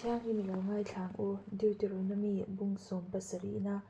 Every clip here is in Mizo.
Thianghlim i lo ngaithla ang u, Deuteronomy bung 17-na,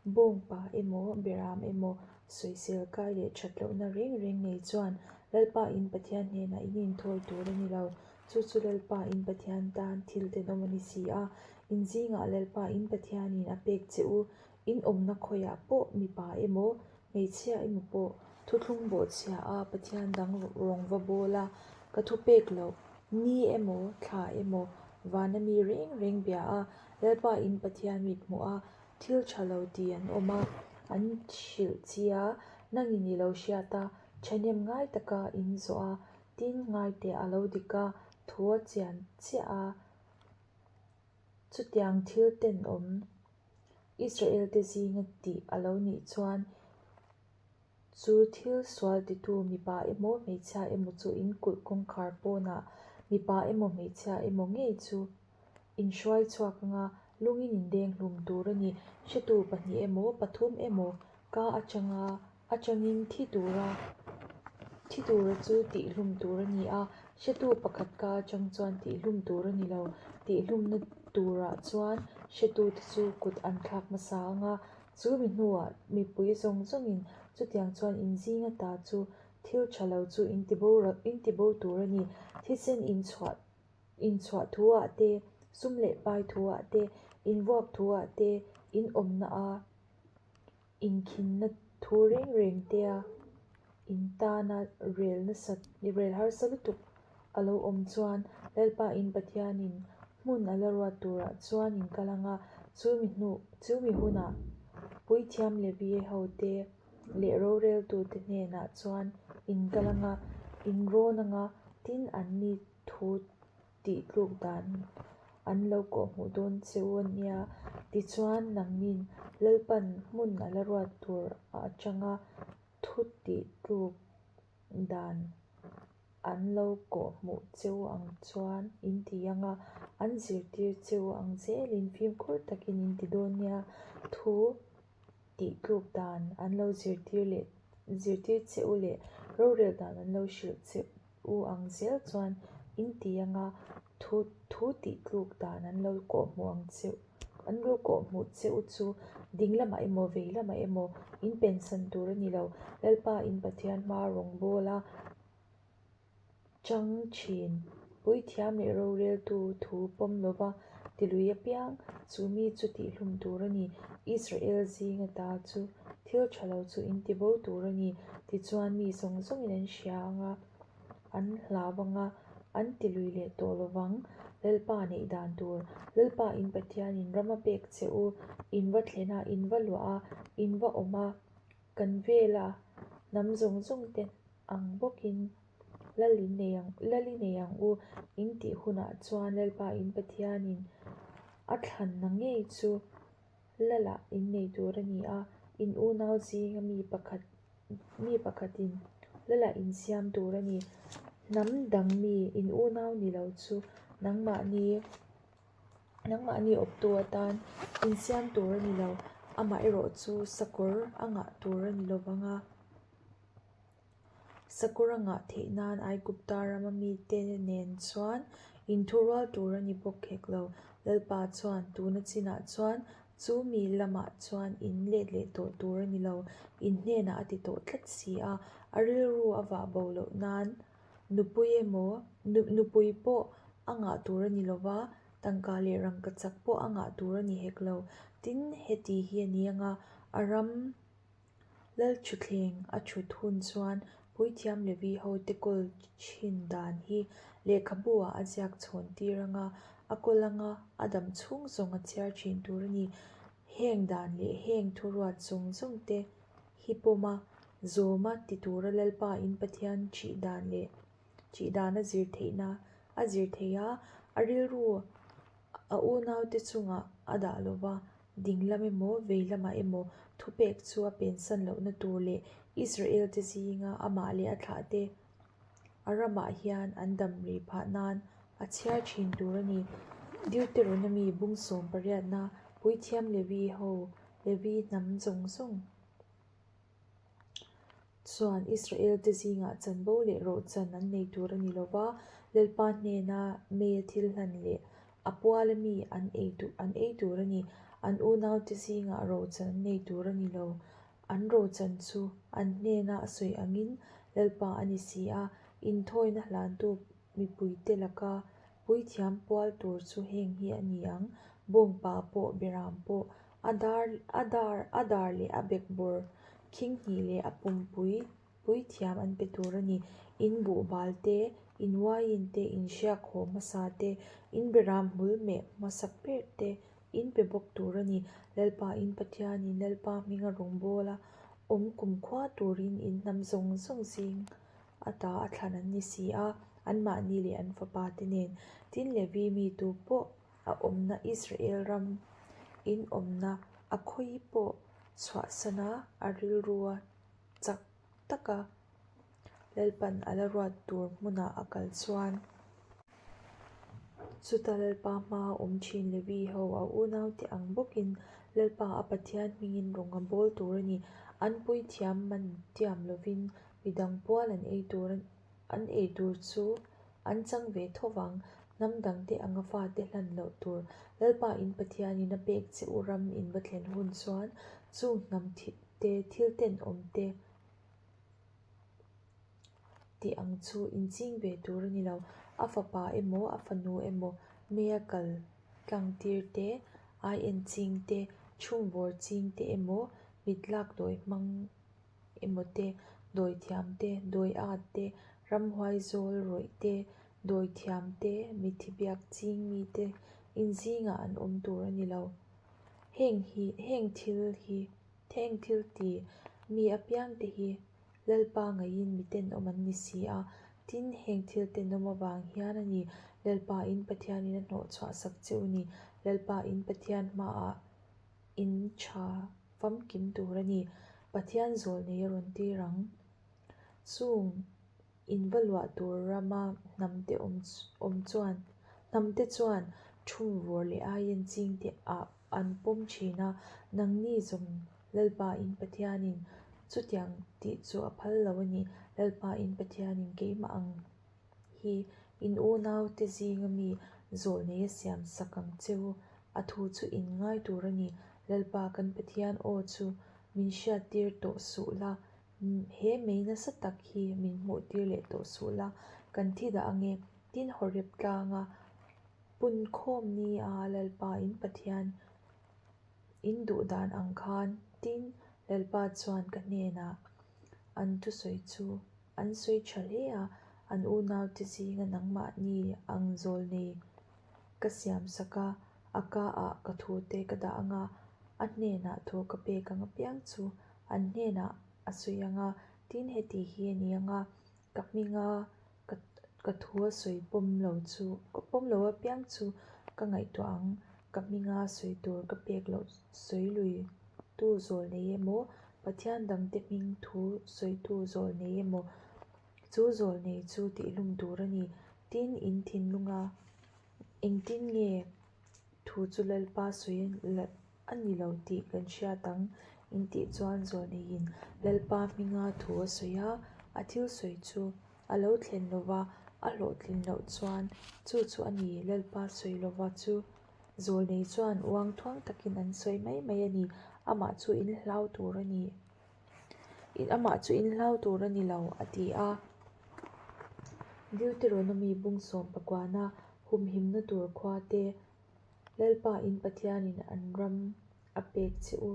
Bawngpa emaw, Beram emaw, sawisel kai leh that lohna reng reng nei chuan Lalpa in Pathian hnenah in inthawi tur a ni lo. Chu chu Lalpa in Pathian tan thil tenawm a ni si a, in zingah Lalpa in Pathianin a pek che u, in awmna khawiah pawh mipa emaw, Hmeichhia emaw pawh thuthlung bawhchhia a Pathian dang rawng va bawl a, ka thu pek loh, ni emaw, thla emaw, vana mi reng reng bia a, Lalpa in Pathian mit hmuh a, thil tha lo ti an awm a, an hrilh chi a, nangin i lo hriat a, thahnem ngai taka in zawh a, tin ngaite a lo dik a, thu a chian chiah a, chutiang thil tenawm Israel-te zinga tih a lo nih chuan chu thil sual titu mipa emaw hmeichhia emaw chu in kulh kawngkhar pawnah mipa emaw hmeichhia emaw ngei chu in hruai chhuak anga lungin in deng hlum tur a ni. Hretu pahnih emaw pathum emaw ka atanga atangin thi tura thi tura chu tihhlum tur a ni a, hretu pakhat ka atang chuan tihhlum tur a ni lo. Tihhlumna turah chuan hretute chu kut an thlak hmasa ang a, chu mi hnuah mipui zawng zawngin chutiang chuan in zinga ta chu thil tha lo chu in ti bo in ti bo tur a ni. Thisen inchhuah inchhuah thuah te, sum leh pai thuah te, invuak thuah te, in awmna a Inkhinna thu reng reng tea in tana rel nasat rel harsa lutuk a lo awm chuan Lalpa in Pathianin hmun a la ruat turah chuan in kal ang a, chu mi hnu chu mi hunah Puithiam Levi hote leh roreltute hnenah chuan in kal ang a, in rawn ang a, tin anni thu tih tluk dan an lo kawhhmuh dawn che u a nia. Tichuan, nangnin Lalpan hmun a la ruat tur atanga thu tih tluk dan an lo kawhhmuh che u ang chuan in ti ang a, an zirtir che u ang zelin fimkhur takin in ti dawn nia. Thu tih tluk dan an lo zirtir leh zirtir che u leh rorel dan an lo hrilh che u ang zel chuan in ti anga thu thu tih tluk dan an lo kawhhmuh ang che an lo kawhhmuh che u chu ding lamah emaw vei lamah emaw in pensan tur a ni lo. Lalpa in Pathian hma rawngbawl a chang thin. Puithiam leh roreltu thu pawm lova tilui apiang chu mi chu tihhlum tur a ni. Israel zinga ta chu thil tha lo chu in ti bo tur a ni. Tichuan mi zawng zawngin an hria ang a, an hlau ang a, an tilui leh tawh lo vang. Lalpa neih dan tur, Lalpa in Pathianin ram a pek che u, in va thlen a, in va luah a, in va awm a, kan vela hnam zawng zawng te ang bawkin Lal in nei ang, Lal i nei ang u, in tih hunah chuan Lalpa in Pathianin a thlanna ngei chu Lalah in nei tur a ni a, in unau zinga mi pakhat mi pakhatin Lalah in siam tur a ni. Hnam dang mi in unau ni lo chu nangmahni Nangmahni awptu atan insiam tur a ni lo, amaherawh chu sakawr a ngah tur a ni lovang a. Sakawr a ngah theih nan Aigupta rama mite nen chuan inthurual tur a ni bawk hek lo. Lalpa chuan tuna chinah chuan chu mi lamah chuan in let leh tawh tur a ni lo, in hnenah a ti tawh tlat si a, a rilru a vah bo loh nan Nupui emaw, nupui pawh a ngah tur a ni lo va, tangka leh rangkachak pawh a ngah tur a ni hek lo. Tin, heti hi a ni ang a, a ram Lalthuthleng a thut hun chuan Puithiam Levi hote kawl thin dan hi lehkhabu ah a ziak chhawn tir ang a, a kawl ang a, a dam chhung zawng a chhiar thin tur a ni. Heng dan leh heng thuruat zawng zawng te hi pawm a, zawm a ti tura Lalpa in Pathian ṭih dan leh ṭih dan a zir theihna a zir thei a, a rilru a unaute chungah a dah lo va, ding lam emaw vei lamah emaw thupek chu a pensan lohna tur leh Israel-te zinga amah leh a thlahte a ramah hian an dam rih phah nan a chhiar thin tur a ni. Deuteronomy bung 18-na Puithiam Levi ho Levi hnam zawng zawng chuan Israel-te zingah chanvo leh rawhchan an nei tur a ni lo va, Lalpa hnena meia thil hlan leh A puala mi an ei an ei tur a ni. An unaute zingah rochan an nei tur a ni lo. An rochan chu an hnena a sawi angin Lalpa a ni si a, inthawina hlantu mipuite laka puithiam pual tur chu heng hi a ni ang, bawngpa pawh, beram pawh, a dar a dar a dar leh a bekbawr khinghnih leh a pumpui Puithiam an pe tur a ni. In buhbal te, in uaiin te, in hriak haw hmasa te, in beram hmul meh hmasa ber te in pe bawk tur a ni. Lalpa in Pathianin Lalpa hminga rawngbawla awm kumkhua turin in hnam zawng zawng zing ata a thlan an ni si a, anmahni leh an fapa te nen. Tin, Levi mi tu pawh a awmna Israel ram in awmna a khawi pawh chhuahsana a rilrua chak taka Lalpan a la ruat tur hmunah a kal chuan chuta Lalpa hmaa awm thin Levi ho a unaute ang bawkin Lalpa a Pathian hmingin rawng a bawl tur a ni. An puithiam man tiam lovin midang pual an ei tur an ei tur chu an chang ve tho vang. Hnam dangte anga fate hlan loh tur Lalpa in Pathianin a pek che u ram in va thlen hun chuan chung hnam te thil tenawm te tih ang chu inching ve tur a ni lo. A fapa emaw a fanu emaw meia kal tlang tir te, aien ching te, chhungvawr ching te emaw mit lak dawi hmang emaw te, dawi thiam te, dawi at te, ramhuai zawl rawih te, dawi thiam te, mithi biak ching mi te inzingah an awm tur a ni lo. Heng hi heng thil hi Heng thil ti mi apiangte hi Lalpa ngaiin mi tenawm an ni si a, tin, heng thil tenawm avang hian a ni Lalpa in Pathianin a hnawhchhuah sak che u ni. Lalpa in Pathian hmaah in tha famkim tur a ni. Pathian zawl nei a rawn tir ang. Chung in va luah tur rama hnamte awm awm chuan hnamte chuan thumvawr leh aiin chingte ah an pawm thin a, nangni zawng Lalpa in Pathianin chutiang tih chu a phal lo a ni. Lalpa in Pathianin keimah ang hi in unaute zinga mi zawlnei a siam sak ang che u, a thu chu in ngai tur a ni. Lalpa kan Pathian aw chu min hriattir tawh suh la, He mei nasa tak hi min hmuh tir leh tawh suh la, kan thi dah ange. Tin, Horeb tlanga punkhawm ni a Lalpa in Pathian in duh dan ang khan, tin, Lalpa chuan ka hnenah an thusawi chu an sawi tha hle a, an unaute zinga nangmahni ang zawlnei ka siamsak a, a ka ah ka thute ka dah anga, a hnenah thu ka pek ang apiang chu an hnenah a sawi ang a, tin heti hi a ni ang a, ka hminga ka ka thu a sawi pawm lo chu ka pawm lo apiang chu ka ngaihtuah ang, ka hminga sawi tur ka pek loh sawi lui tu zawl nei emaw Pathian dangte hming thu sawi tu zawl nei emaw chu zawl nei chu tihhlum tur a ni, tin in thinlunga engtin nge thu chu Lalpa sawi a ni lo tih kan hriat ang in tih chuan Zawlneiin Lalpa hminga thu a sawi a, a thil sawi chu a lo thlen lova a hlawhtlin loh chuan chu chu a ni Lalpa sawi lova chu Zawlnei chuan uang thuang takin an sawi mai mai a ni, amah chu in hlau tur a ni amah chu in hlau tur a ni lo a ti a. Deuteronomy bung sawm pakuana humhimna tur khua te Lalpa in Pathianin an ram a pek che u.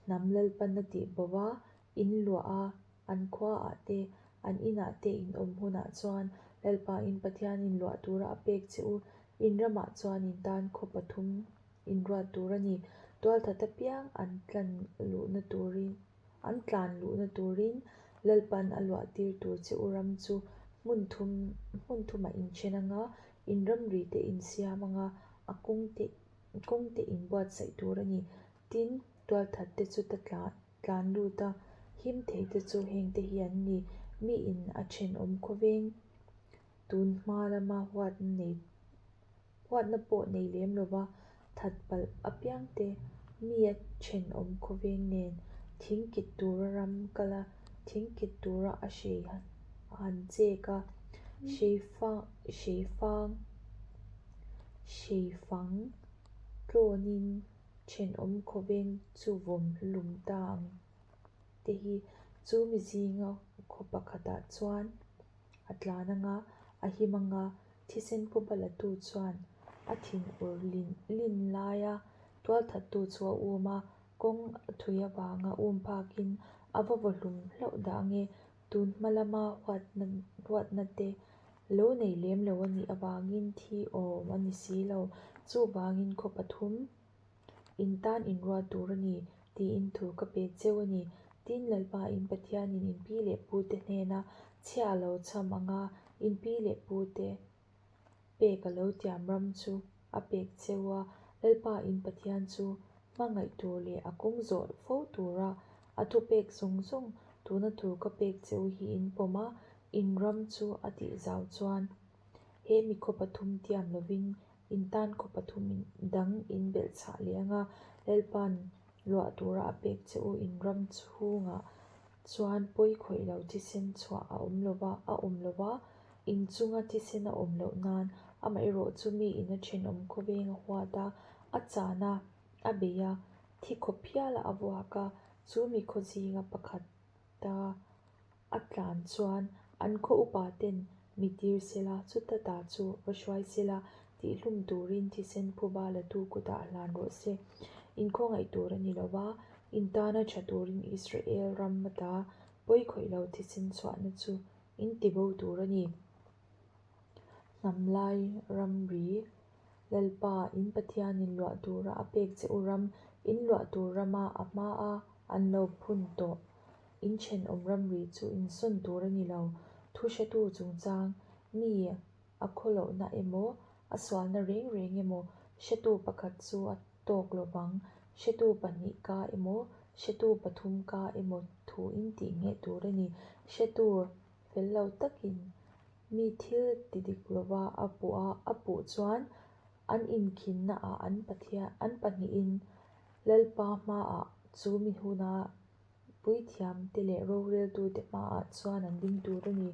Hnam Lalpan a tih bo a, in luah a, an khuaah te, an inah te in awm hunah chuan Lalpa in Pathianin luah tura a pek che u. In ramah chuan in tan khaw pathum in ruat tur a ni. Tualthat apiang an tlan luhna turin an tlan luhna turin Lalpan a luah tir tur che u ram chu hmun thum hmun thumah in then anga In ramri te in siam anga a kawng te kawng te in buatsaih tur a ni. Tin, tualthat te chu ta tla tlan lut a, him thei te chu heng te hi an ni. Mi in a thenawm khawveng tun hma lama huatna nei huatna pawh nei lem lova that palh apiang te mi a thenawm khawveng nen thing kit tura ram kal a, thing kit tura a hrei han chek a, hrei fang hrei fang Hreifang tlawnin thenawm khawveng chu vawm hlum ta ang te hi chu mi zinga khaw pakhatah chuan a tlan anga a him anga thisen phuba latu chuan a thinur lin laia tualthattu chu a um a, kawng a thui avanga um phakin a va vaw hlum hlauh dah ange. Tun hma lama huatna te lo nei lem lo a nih avangin thi awm a ni si lo. Chuvangin khaw pathum in tan inruat tur a ni tiin thu ka pe cheu a ni. Tin, Lalpa in Pathianin in pi leh pute hnena chhia a lo chham anga in pi leh pute pek a lo tiam ram chu a pek cheu a, Lalpa in Pathian chu hmangaih tur leh a kawng zawh fo tura a thupek zawng zawng tuna thu ka pek che u hi in pawm a, in ram chu a tih zau chuan he mi khaw pathum tiam lovin in tan khaw pathum dang in belhchhah leh anga Lalpa'n luah tura a pek che u in ram chhungah chuan pawi khawih lo thisen chhuah a awm lova a awm lova in chunga thisen a awm loh nan amaherawh chu mi in a thenawm khawveng a huat a, a chan a, a bei a, thi khawp hial a a vuak a, chu mi khaw zinga pakhat ta a tlan chuan an khaw upa ten mi tir sela, chuta ta chu va hruai sela, tihhlum turin thisen phuba latu kutah hlan rawh se. In khawngaih tur a ni lo va, in tana tha turin Israel ram ata pawi khawih lo thisen chhuahna chu in tibo tur a ni. Hnam lai ramri Lalpa, in Pathianin luah tura a pek che u ram, in luah tur rama a hmaa an lo phun tawh in thenawm ramri chu in sawn tur a ni lo. Thu hretu chungchang, mi a khawlohna emaw, a sualna reng reng emaw, hretu pakhat chu a tawk lovang, hretu pahnih ka emaw, hretu pathum ka emaw thu in tih ngheh tur a ni. Hretu fel lo takin mi thil ti dik lova a puh a, a puh chuan an inkhinnaah an Pathian an pahnihin Lalpa hmaah chu mi huna puithiamte leh roreltute hmaah chuan an ding tur a ni.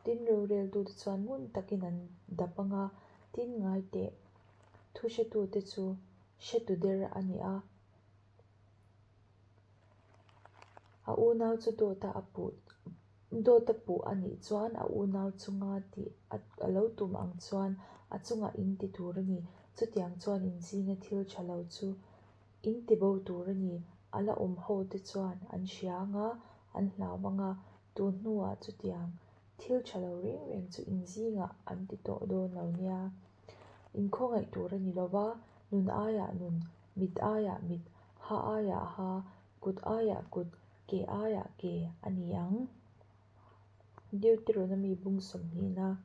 Tin, roreltute chuan ngun takin an dap ang a, tin ngai teh thu hretute chu hretu der a ni a. A unau chu dawta a puh dawta puh a nih chuan a unau chunga tih a lo tum ang chuan a chungah in ti tur a ni. Chutiang chuan in zinga thil tha lo chu in ti bo tur a ni. A la awm ho te chuan an hria ang a, an hlau ang a, tun hnuah chutiang thil tha lo reng reng chu in zingah an ti tawh dawn lo nia. In khawngaih tur a ni lo va, nun aiah nun, mit aiah mit, ha aiah ha, kut aiah kut, ke aiah ke a ni ang. Deuteronomy bung sawmhnihna.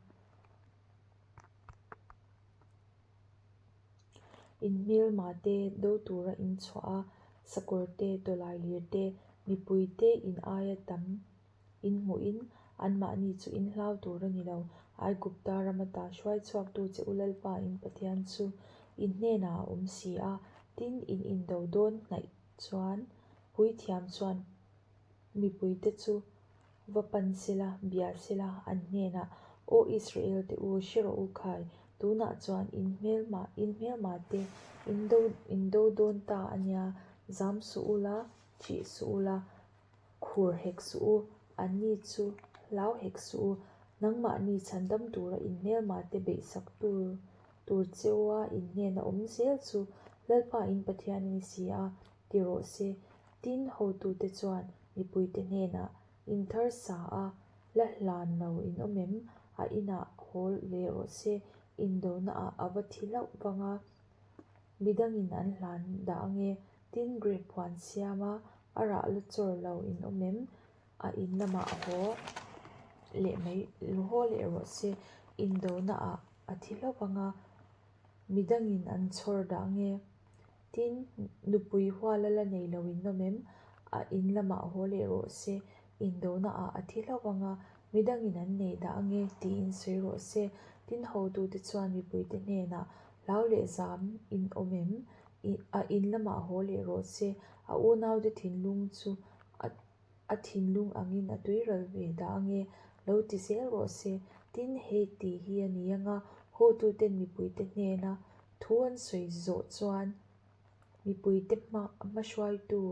In hmelma te do tura in chhuah a, sakawr te, tawlai lir te, mipui te in aia tam In hmuhin anmahni chu in hlau tur a ni lo. Aigupta ram ata hruai chhuaktu che u Lalpa in Pathian chu in hnenah a awm si a. Tin, in indo dawn hnaih chuan puithiam chuan mipuite chu va pan sela, bia sela, an hnenah, Aw Israel te u, hre rawh u khai, tunah chuan in hmelma in hmelma te in do in do dawn ta a nia, zam suh ula, ṭih suh ula, Khur hek suh u, anni chu hlau hek suh u, nangmahni chhandam tura in hmelmate beihsak tur tur cheua in hnena awm zel chu Lalpa in Pathian a ni si a, ti rawh se. Tin, hotute chuan mipuite hnenah, In thar sa a, la hlan lo in awm em? A inah haw leh rawh se, indonaah a va thi hlauh vang a, midangin an hlan dah ange. Tin, grape huan siam a, a rah la chawr lo in awm em? A in lamah a haw leh mai haw leh rawh se, indona ah a thi hlauh ang a, midangin an chhawr dah nge? Tin, nupui huala la nei lo in awm em? A in lamah haw leh rawh se, indona ah a thi hlauh ang a, midangin an nei dah nge? tiin sawi rawh se. Tin, hotute chuan mipuite hnenah hlau leh zam in awm em? A in lamah haw leh rawh se, a unaute thinlung chu a thinlung angin a tuiral ve dah ange, lo ti zel rawh se. Tin, hei tih hi a ni anga hawtuten mipuite hnena. Thu an sawi zawh chuan mipuite hmahruaitu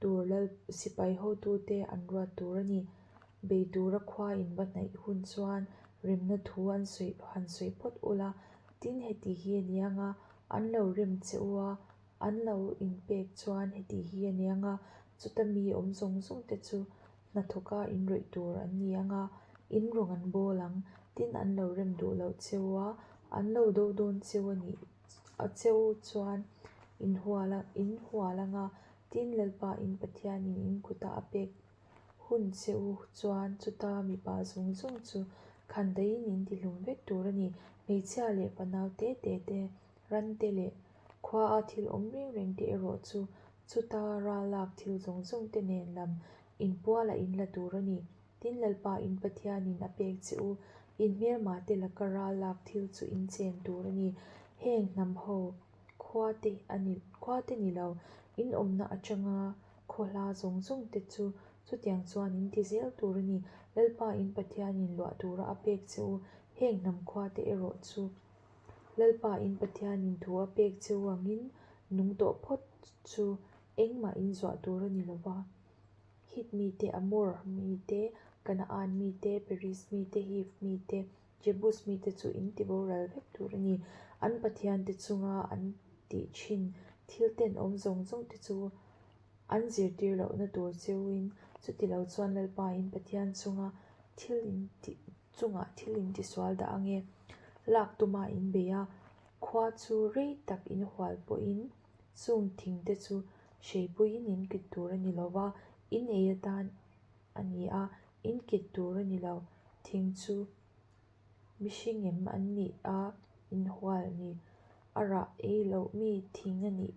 tur lal sipai hotute an ruat tur a ni. Bei tura khua in va hnaih hun chuan remna thu an sawi han sawi phawt ula, tin heti hi a ni ang a, an lo rem che u a, an lo inpek chuan heti hi a ni ang a, chuta mi awm zawng zawng te chu hnathawka inrawih tur an ni ang a, in rawng an bawl ang, tin an lo rem duh loh che u a, an lo do dawn che u a nih a che u chuan in hual a, in hual ang a, tin Lalpa in Pathianin in kuta a pek hun che u chuan chuta mipa zawng zawng chu khandaiin in tihlum vek tur a ni. Hmeichhia leh fanau te te te, ran te leh khua a thil awm reng reng te erawh chu chuta ral lak thil zawng zawng te nen lam inpualah in la tur a ni. Tin Lalpa in Pathianin a pek che u, in hmelma te laka ral lak thil chu in chen tur a ni. Heng hnam ho khua te a ni khua te ni lo, in awmna atanga khaw hla zawng zawng te chu chutiang chuan in ti zel tur a ni. Lalpa in Pathianin luah tura a pek che u, heng hnam khua te erawh chu Lalpa in Pathianin thu a pek che u angin nung tawh phawt chu engmah in zuah tur a ni lo va. Hit mite, Amor mite, Kanaan mite, Periz mite, Hiv mite, Jebus mite chu in ti boral vek tur a ni. An pathiante chunga an tih thin thil tenawm zawng zawng te chu an zirtir lohna tur cheuin chutilo chuan Lalpa in Pathian chunga thil in tih chungah thil in tisual dah ange. Lak tuma in bei a, khua chu rei tak in hual pawhin chung thing te chu Hreipuiin in kit tur a ni lo va, in ei atan a ni a, in kit tur a ni lo. Thing chu mihring em an nih a, inhual ni. A rah ei loh mi thing a nih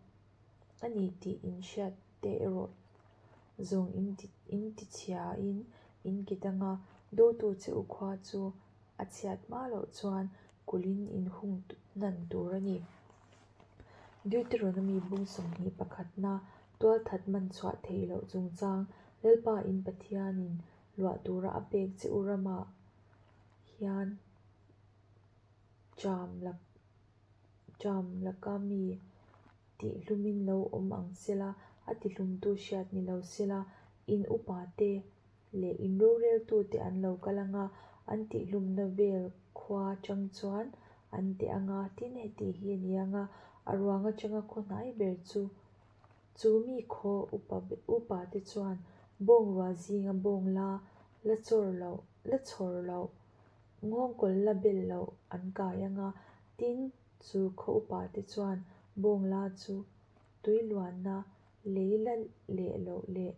a ni tih in hriat te erawh zawng in ti chhiain in kit anga, dotu che u khua chu a chhiat hma loh chuan kulhin in hung hnan tur a ni. Deuteronomy bung 21na tualthat man chhuah theih loh chungchang Lalpa in Pathianin luah tura a pek che u ramah hian ṭam lak ṭam laka mi tihhlumin lo awm ang sela, a tihlumtu hriat ni lo sela, in upa te leh in roreltute an lo kal ang a, an tihhlumna vel khua atang chuan an teh ang a, tin heti hi a ni ang a, a ruang atanga khaw hnai ber chu chu mi khaw upa upa te chuan bawng rual zinga bawng la la chawr loh la chhawr loh nghawngkawl la bel loh an kai ang a, tin chu khaw upa te chuan bawng la chu tui luanna lei la leh loh leh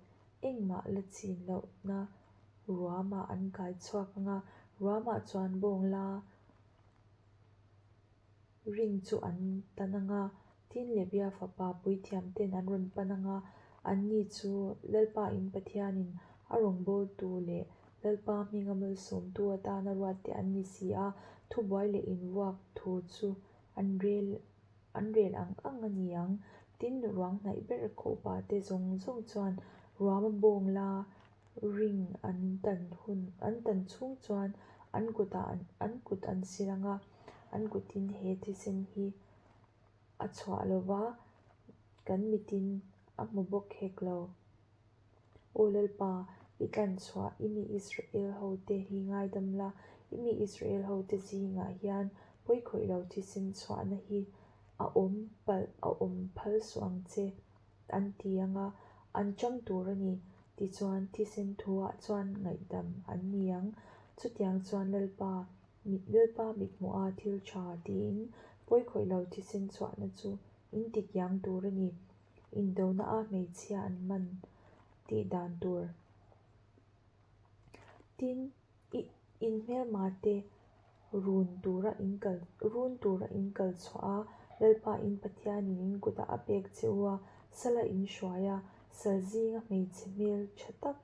Engmah la chin lohna ruamah an kai chhuak ang a, ruamah chuan bawng la ring chu an tan ang a, tin Levia fapa puithiam ten an rawn pan ang a, anni chu Lalpa in Pathianin a rawngbawltu leh Lalpa hminga malsawmtu atana ruatte an ni si a, thubuai leh invuak thu chu an rel An rel ang ang a ni ang. Tin, ruang hnaih ber khaw upa te zawng zawng chuan ruama bawng la ring an tan hun an tan chhung chuan an kutah an an kut an sil ang a, an kutin he thisen hi a chhuah lo va, kan mitin a hmu bawk hek lo. Aw Lalpa, i tlan chhuah i mi Israel hote hi ngaidam la, i mi Israel hote zingah hian pawikhawih lo thisen chhuahna hi a awm palh a awm phal suh ang che, an ti ang a, an chang tur a ni. Tichuan, thisen thuah chuan ngaihdam an ni ang. Chutiang chuan Lalpa, Lalpa mithmuha thil tha tiin pawikhawih lo thisen chhuahna chu in tikiang tur a ni. Indona a hmeichhia an man tih dan tur. Tin, i in hmelma te run tura in kal run tura in kal chhuah a, Lalpa in Pathianin in kutah a pek che u a, sala in hruai a, sal zinga hmeichhe hmel tha tak,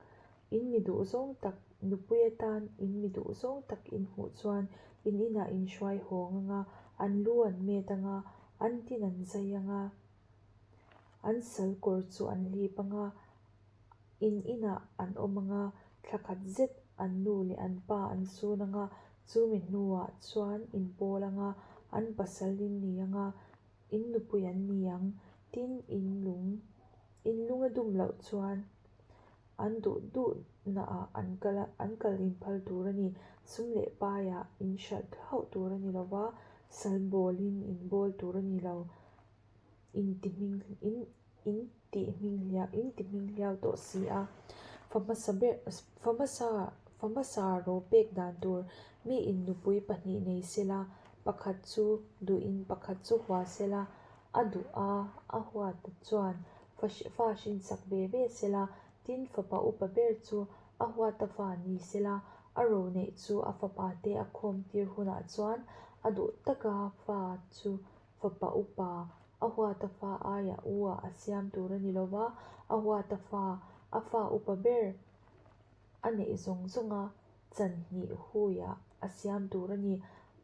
in mi duh zawng tak, nupui atan in mi duh zawng tak in hmuh chuan in inah in hruai hawng ang a, an lu an met ang a, an tin an zai ang a. An sal kawr chu an hlip ang a, in inah an awm ang a, thla khat zet an nu leh an pa an sun ang a, chumi hnuah chuan in pawl ang a, An pasal in ni ang a, in nupui an ni ang. Tin, in lung, in lung a dum loh chuan an duh duhnaah an kal a, an kal inphal tur a ni. Sum leh paiah in hralh hauh tur a ni lo va, sal bawlin in bawl tur a ni lo. Intihminghliau tawh si a. Fa hmasa ber, fa hmasa, fa hmasa ro pek dan tur miin nupui pahnih nei sela, pakhat chu duhin pakhat chu hua sela, a duh a, a huat chuan fa fa hrinsak ve ve sela, tin fapa upa ber chu a huata fa ni sela, a ro neih chu a fapa te a khawm tir hunah chuan a duh taka fa chu Fapa upa, a huata fa aia u ah a siam tur a ni lo va, a huata fa, a fa upa ber a neih zawng zawng a chan hnih huiah a siam tur a ni.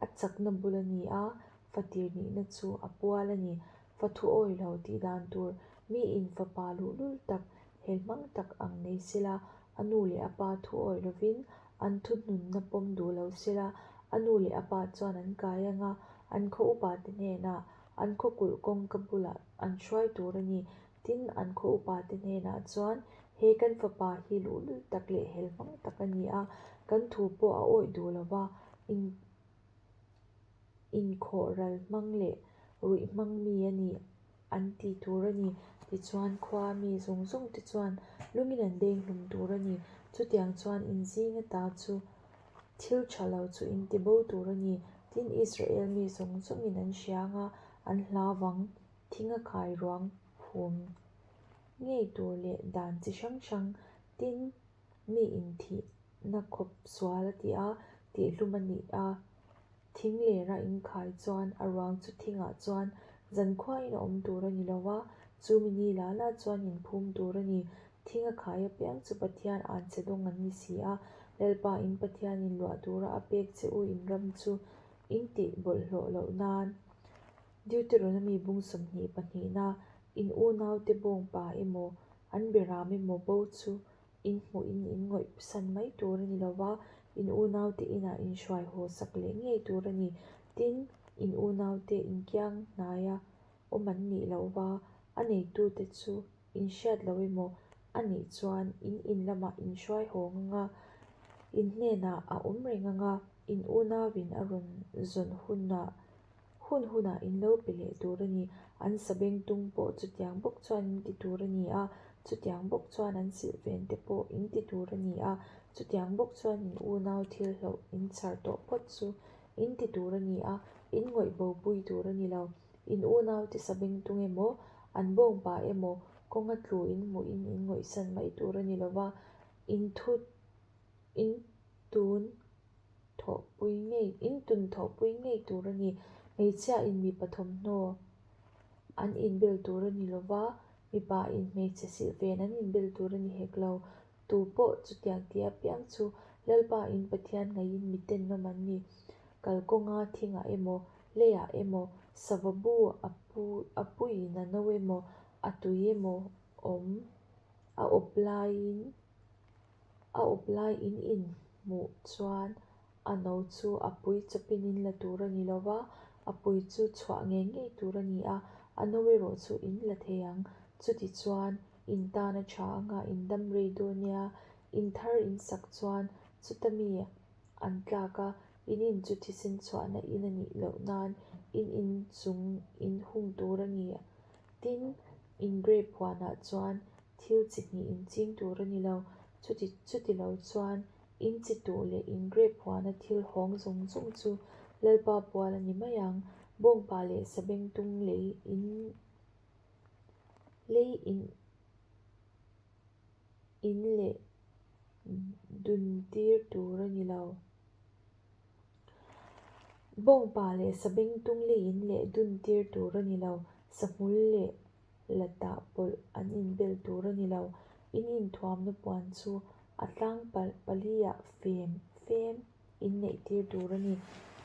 A chakna bul a ni a, fa tir nihna chu a pual a ni. Fa thu awi lo tih dan tur, miin fapa luhlul tak, helhmang tak ang nei sela, a nu leh a pa thu awi lovin an thuhnunna pawm duh lo sela, a nu leh a pa chuan an kai ang a, an khaw upate hnenah an khaw kulh kawngka bulah an hruai tur a ni. Tin, an khaw upate hnenah chuan, He kan fapa hi luhlul tak leh helhmang tak a ni a, kan thu pawh a awih duh lo va, in inkhawh ral hmang leh ruih hmang mi a ni an ti tur a ni. Tichuan, khua mi zawng zawng te chuan lungin an deng hlum tur a ni. Chutiang chuan in zing ata chu thil tha lo chu in ti bo tur a ni. Tin, Israel mi zawng zawngin an hria anga an hlau vang thing a khai ruang phum ngei tur leh dan chi hrang hrang tin mi inthihna khawp sual a ti a, tihhlum a ni a. Thing lera inkhai chuan a ruang chu thingah chuan zankhuain a awm tur a ni lo a, chu mi ni la la chuan inphum tur a ni. Thing a khai apiang chu Pathian anchhe dawng an ni si a, Lalpa in Pathianin luah tura a pek che u in ram chu in tih bawlhhlawh loh nan. Deuteronomy bung 22na in unaute bawngpa emaw an beram emaw bo chu in hmuhin in ngawih san mai tur a ni lo va, in unaute inah in hruai haw sak leh ngei tur a ni. Tin, in unaute inkiang hnaia awm an nih loh va, a neitute chu in hriat lo emaw a nih chuan in in lamah in hruai haw ang a, in hnenah a awm reng ang a, in unauin a rawn zawn hunah Hun hunah in lo pe leh tur a ni. An sabengtung pawh chutiang bawk chuan in ti tur a ni a, chutiang bawk chuan an silhfen te pawh in ti tur a ni a, chutiang bawk chuan in unau thil hlauh in chhar tawh phawt chu in ti tur a ni a, in ngawih bopui tur a ni lo. In unaute sabengtung emaw, an bawngpa emaw kawnga tlu in hmuhin in ngawihsan mai tur a ni lo va, in thu in tun thawhpui ngei, in tun thawhpui ngei tur a ni. Hmeichhia in mipa thawmhnaw an inbel tur a ni lo va, mipa in hmeichhe silhfen an inbel tur a ni hek lo. Tu pawh chutiang tih apiang chu Lalpa in Pathian ngaihin miten nawm an ni. Kalkawnga thingah emaw, leiah emaw, sava bu a pu a puiin a no emaw, a tui emaw awm a awp laiin A awp lai in in hmuh chuan a no chu a pui chawpin in la tur a ni lo va, a pui chu chhuah ngei ngei tur a ni a, a no erawh chu in la thei ang. Chuti chuan in tan a tha anga in dam rei dawn nia, in thar in sak chuan chuta mi an tlak a, in in chu thisen chhuahna in a nih loh nan in in chung in hung tur a ni. Tin, in grape huanah chuan Thil chi hnih in ching tur a ni lo. Chuti chuti lo chuan in chi tuh leh in grape huana thil hawng zawng zawng chu Lalpa pual a ni mai ang. Bawngpa leh sabengtung lei in lei in in leh dun tir tur a ni lo. Bawngpa leh sabengtung lei in leh dun tir tur a ni lo. Sahmul leh la tah pawlh an inbel tur a ni lo. In inthuamna puan chu a tlang palh paliah fem fem inneih tir tur a ni.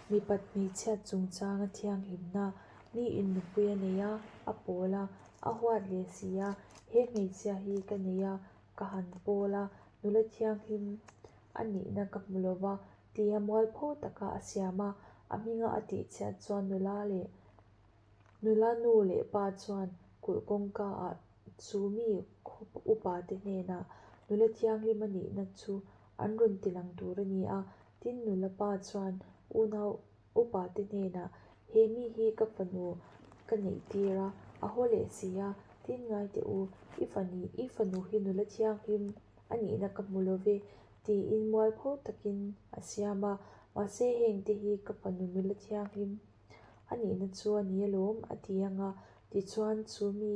Mipat hmeichhiat chungchanga thianghlimna, mi in nupui a nei a, a pawl a, a huat leh si a, he hmeichhia hi ka nei a, ka han pawl a, nula thianghlim a nihna ka hmu lo va, tia mualpho taka a siam a. A hminga a tihchhiat chuan nula leh nula nu leh pa chuan kulh kawngkaah chu mi khaw upate hnenah nula thianghlim a nihna chu an rawn tilang tur a ni a. Tin, nula pa chuan unau upate hnenah, He mi hi ka fanu ka neih tir a, a haw leh si a, tin ngai teh u, i fani, i fanu hi nula thianghlim a nihna ka hmu lo ve, tiin mualpho takin a siam a, mahse hengte hi ka fanu nula thianghlim a nihna chu a ni alawm, a ti ang a, tichuan chu mi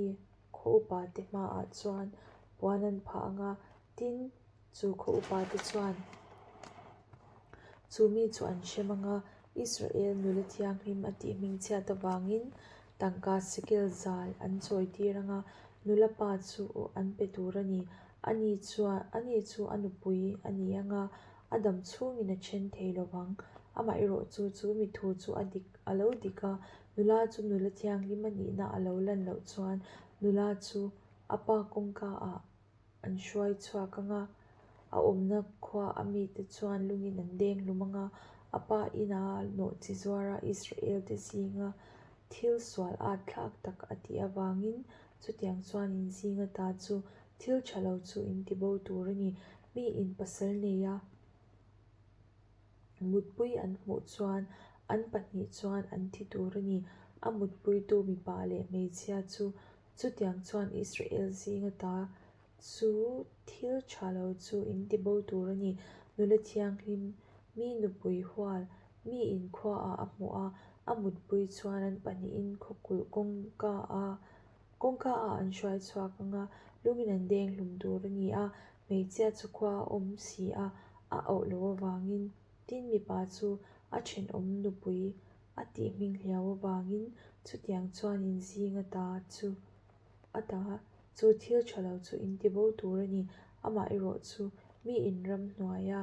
khaw upate hmaah chuan puan an phah ang a, tin, Chu khaw upate chuan chu mi chu an hrem ang a, Israel nula thianghlim a tih hmingchhiat avangin tangka sekel zal an chawitir ang a, nula pa chu an pe tur a ni. Ani chuan ani chu a nupui a ni ang a, a dam chhungin a then thei lo vang. Amaherawhchu chu mi thu chu a dik a lo dik a, nula chu nula thianghlim a nihna a lo lan loh chuan nula chu a pa kawngka ah An hruai chhuak ang a, a awmna khua a mite chuan lungin an deng hlum ang a, a pa ina nawh chi zuara Israel te zinga thil sual at thlak tak a tih avangin chutiang chuan in zinga ta chu thil tha lo chu in ti bo tur a ni. Mi in pasal nei a mutpui an hmuh chuan an pahnih chuan an thi tur a ni. A mutpuitu mipa leh hmeichhia chu Chutiang chuan Israel zinga ta chu thil tha lo chu in ti bo tur a ni. Nula thianghlim, mi nupui hual, mi inkhuaah a hmuh a, a mutpui chuan an pahnihin khawkulh kawngka a kawngka ah an hruai chhuak ang a, lungin an deng hlum tur a ni a, hmeichhia chu khua a awm si a, a auh loh avangin tin mipa chu a thenawm nupui A tih hming hliau avangin chutiang chuan in zing a ta chu a ta chu thil tha lo chu in ti bo tur a ni. Amah erawh chu mi in ramhnuaia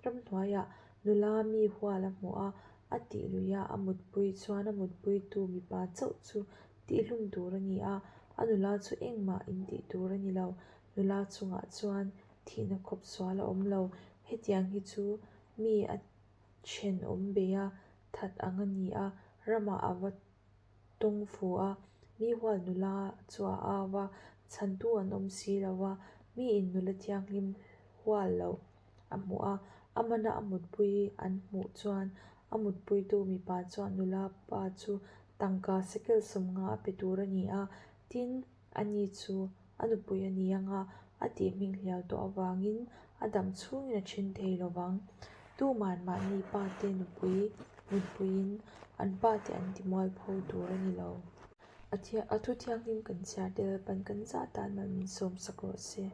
ramhnuaiah nula mi hual a hmuh a, a tih lui a, a mutpui chuan a mutpuitu mipa chauh chu tihhlum tur a ni a, a nula chu engmah in tih tur a ni lo. Nula chungah chuan thihna khawp sual a awm lo. Hetiang hi chu mi a thenawm bei a, that ang a ni a, ramah a va tawng fu a, mi hual nula chu a au a, chhantu an awm si lo a, miin nula thianghlim hual loh a hmuh a, a mana a mutpui an hmuh chuan a mutpuitu mipa chuan nula pa chu tangka sekel sawmnga a pe tur a ni a, tin, ani chu a nupui a ni ang a, a tih hming hliau tawh avangin a dam chhungin a then thei lo vang. Tuman mahni pa te nupui mutpuiin an pa te an ti mualpho tur a ni lo. A thu thianghlim kan chhiar te Lalpan kan zah tan mal min sawmsak rawh se.